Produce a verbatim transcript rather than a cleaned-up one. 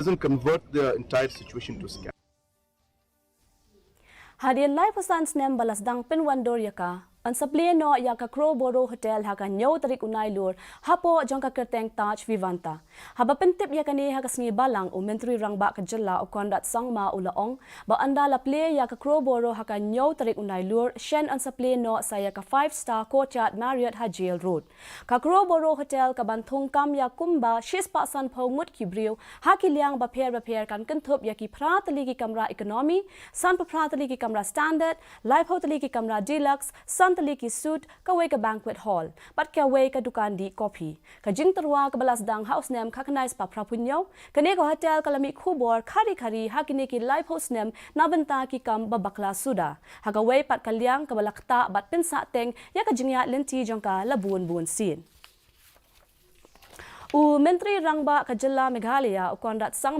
doesn't convert the entire situation to scam. Hadien laiphew san snem ba la sdang pynwandur ïa ka, yn sa plie noh ïa ka Crowborough Hotel ha ka hynñiew tarik u Nailur, hapoh jong ka kyrteng Taj Vivanta. Haba pyntip ïa kane ha ka sngi Balang, u Myntri Rangbah ka jylla u Conrad Sangma u la ong ba ynda la plie ïa ka Crowborough ha ka hynñiew tarik u Nailur, shen yn sa plie noh sa ïa ka five star Courtyard Marriott ha Jail Road. Ka Crowborough Hotel ka ban thung kam ïa kumba shispah sanphew ngut ki briew ha ki liang bapher bapher, kan kynthup ïa ki phra tylli ki kamra economy, sanphew phra tylli ki kamra standard, laiphew tylli ki kamra deluxe, san tylli ki suite, kawei ka banquet hall, bad kawei ka dukan dih coffee. Ka jingtyrwa kaba la sdang ha u snem khatkhyndai spah phraphew hynñiew. Kane ka hotel ka la mih khubor khari khari ha kine ki laiphew snem na bynta ki kam ba bakla suda. Ha kawei pat ka liang kaba la ktah bad pynsah teng ïa ka jingïaid lynti jong ka la bun bun sien. U Myntri Rangbah ka jylla Meghalaya u Conrad Sangma